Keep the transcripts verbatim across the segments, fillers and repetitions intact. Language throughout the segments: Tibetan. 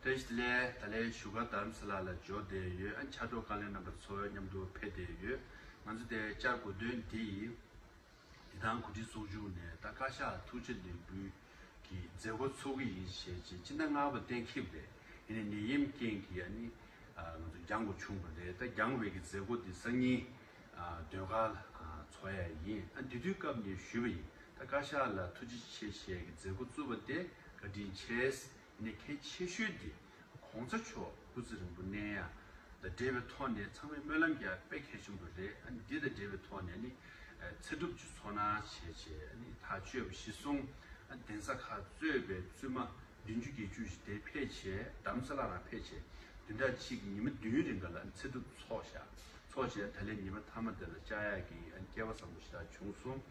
བཀྲ་ཤིས་བདེ་ལེགས། ད་ལན་བཞུགས་སྒར་རྡ་རམ་ས་ལ་ལ་འབྱོར་བསྡད་ཡོད། ཨ་ཕྱག་རོགས་བཀའ་བློན་རྣམ་པ་ཚོ་མཉམ་དུ་ཕེབས་བསྡད་ཡོད། ང་ཚོ་དེ་བཅར་དགོས་དོན་འདི་ཡིན། འདི་དང་གོ་སྒྲིག་ཚོགས་ཆུང་ནས་ད་བཀའ་ཤག་ཐུགས་རྗེ་ལེགས་འབུལ་གྱི་མཛད་སྒོ་ཚོགས་ཀྱི་ཡིན་ཞེས་བྱས་སྤྱི་ཟླ་ལྔ་པ་གཏན་འཁེལ་བ་རེད། ཡིན་ནའི་ནད་ཡམས་རྐྱེན་གྱིས་ཨ་ནི་ང་ཚོ་འགྱངས་དགོས་བྱུང་བ་རེད། ད་འགྱངས་པའི་གི་མཛད་སྒོ་འདི་སང་ཉིན་ཟློས་གར་ལ་ཚོགས་ཡ་ཡིན། ཨ་འདི་དུས་སྐབས་ནས་ཞུས་པ་ཡིན། ད་བཀའ་ཤག་ལ་ཐུགས་རྗེ་ཆེ་ཞེས་ཀྱི་མཛད་སྒོ་བཙུགས་པ་དེ་བཀའ་དྲིན་ཆེ། ནི་གལ་ཆེ་ཤོས་འདི་གོང་ས་མཆོག་སྐུ་ཚེ་རིང་པོ་གནས་ཡ་དང་འབྲེལ་བའི་ཐོག་ནས་ཚང་མས་སྨོན་ལམ་རྒྱག་དཔེ་གལ་ཆེན་པོ་རེད། ཨ་ནི་འདི་དང་འབྲེལ་བའི་ཐོག་ནས་ནི་ཚེ་སྒྲུབ་ཀྱི་ཚོགས་གནང་བྱས་བྱས་ནི་ཐག་གཅོད་པ་གཞི་བཟུང་། གདན་ས་ཁག་གཙོས་པའི་བཙུན་མ་བདུན་ཅུ་བརྒྱད་ཅུ་ཞིག་དེ་ཕེབས་བྱས་རྡ་རམ་ས་ལ་རང་ཕེབས་བྱས་བདུན་ཕྲག་གཅིག་ཉི་མ་བདུན་རིང་ག་ལ་ཚེ་སྒྲུབ་ཚོགས་བཞག་ཚོགས་བྱས་ད་ལན་ཉི་མ་མཐའ་མ་དེ་ལ་བཅར་ཡག་གི་སྐལ་བ་བཟང་པོ་ཞེ་དྲག་བྱུང་སོང་།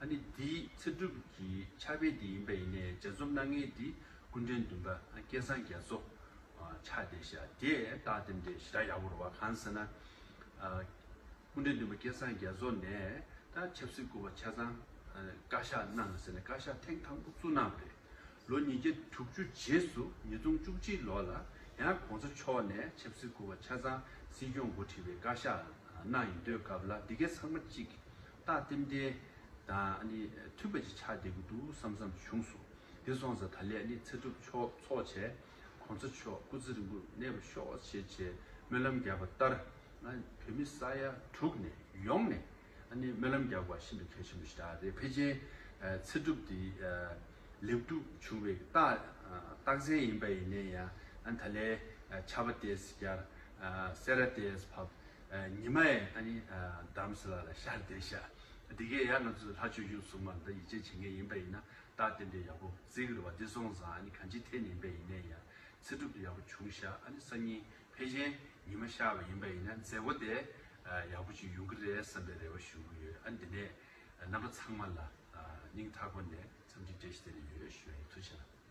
ཨ་ནི་འདིའི་ཚེ་སྒྲུབ་ཀྱི་ཕྱག་དཔེ་འདི་ཡིན་པ་ཡིན་ནའི་ལྗགས་རྩོམ་གནང་མཁན་འདི་སྐུ་ཕྲེང་བདུན་པ་སྐལ་བཟང་རྒྱ་མཚོ་ཆགས་བསྡད་ཤག་དེ་རྟགས་རྟེན་འབྲེལ་ཞེ་དྲག་ཡག་པོ་རེད་བ། གང་ཟེར་ན། སྐུ་ཕྲེང་བདུན་པ་སྐལ་བཟང་རྒྱ་མཚོ་ནས་ད་ཆབ་སྲིད་སྐུ་པར་ཆ་ཚང་བཀའ་ཤག་གནང་ཟེར་ནས་བཀའ་ཤག་ཐེངས་དང་པོ་བཙུགས་གནང་བ་རེད། ལོ་ཉིས་བརྒྱ་དྲུག་ཅུ་རྗེས་སུ་ཉིས་སྟོང་བཅུ་གཅིག་ལོ་ལ་ཡང་གོང་ས་མཆོག་ནས་ཆབ་སྲིད་སྐུ་པར་ཆ་ཚང་སྲིད་སྐྱོང་འགོ་ཁྲིད་པའི་བཀའ་ཤག་གནང་ཡོང་དུས་སྐབས་ལ་འདི་གའི་ཚང་མ་གཅིག་རྟགས་རྟེན་འབྲེལ་དང་ཨ་ནི་མཐུན་པ་ཅིག་ཆགས་བསྡད་ཀྱི་འདུག་བསམ་བསམ་བྱུང་སོང་། དེ་སོང་ཙང་ད་ལན་ཨ་ནི་ཚེ་སྒྲུབ་ཚོགས་ཚོགས་བྱས་གོང་ས་མཆོག་སྐུ་ཚེ་རིང་པོ་གནས་པར་ཤོག་ཅེས་བྱས་སྨོན་ལམ་བརྒྱབ་པ་ལྟར་ང་བོད་མི་ས་ཡ་དྲུག་ནས་ཡོངས་ནས་ཨ་ནི་སྨོན་ལམ་རྒྱག་པ་ཤིན་ཏུ་གལ་ཆེན་པོ་ཞིག་རེད། ཕལ་ཆེར་ཚེ་སྒྲུབ་འདི་ལེགས་གྲུབ་བྱུང་བའི་རྟགས་རྟགས་མཚན་ཡིན་པ་ཡིན་ནའི་ཡང་ཨ་ད་ལན་ཆར་པ་དེས་བསྐྱར་སེ་ར་དེས་བབས། ཉི་མ་ཡང་ཨ་ནི་རྡ་རམ་ས་ལ་ལ་ཤར་བསྡད་ཤག་འདི་གས་ཡང་ང་ཚོ་ལྷ་ཆོས་སྐྱོང་སྲུང་མ་ལ་ད་ཡིད་ཆེས་བྱེད་མཁན་ཡིན་པ་ཡིན་ན་རྟགས་རྟེན་འབྲེལ་ཡག་པོ་བརྩི་གི་རེད་བ། འདི་སོང་ཙང་ཨ་ནི་གང་ཅི་ཐད་ནས་ཡིན་པ་ཡིན་ནའི་ཡང་ཚེ་སྒྲུབ་དེ་ཡག་པོ་བྱུང་ཤག་ཨ་ནི་སང་ཉིན་ཕལ་ཆེར་ཉི་མ་ཤར་བ་ཡིན་པ་ཡིན་ན་མཛད་སྒོ་དེ་ཡག་པོ་ཅིག་ཡོང་གི་རེད་བསམ་པའི་རེ་བ་ཞུ་གི་ཡོད། ཨ་ནི་འདི་ནས་རྣམ་པ་ཚང་མ་ལ་སྙིང་ཐག་པ་ནས་འཚམས་འདྲི་བཀྲ་ཤིས་བདེ་ལེགས་ཡོད་ཞུ་ཡ་ཡིན། ཐུགས་རྗེ་ཆེ་གནང་།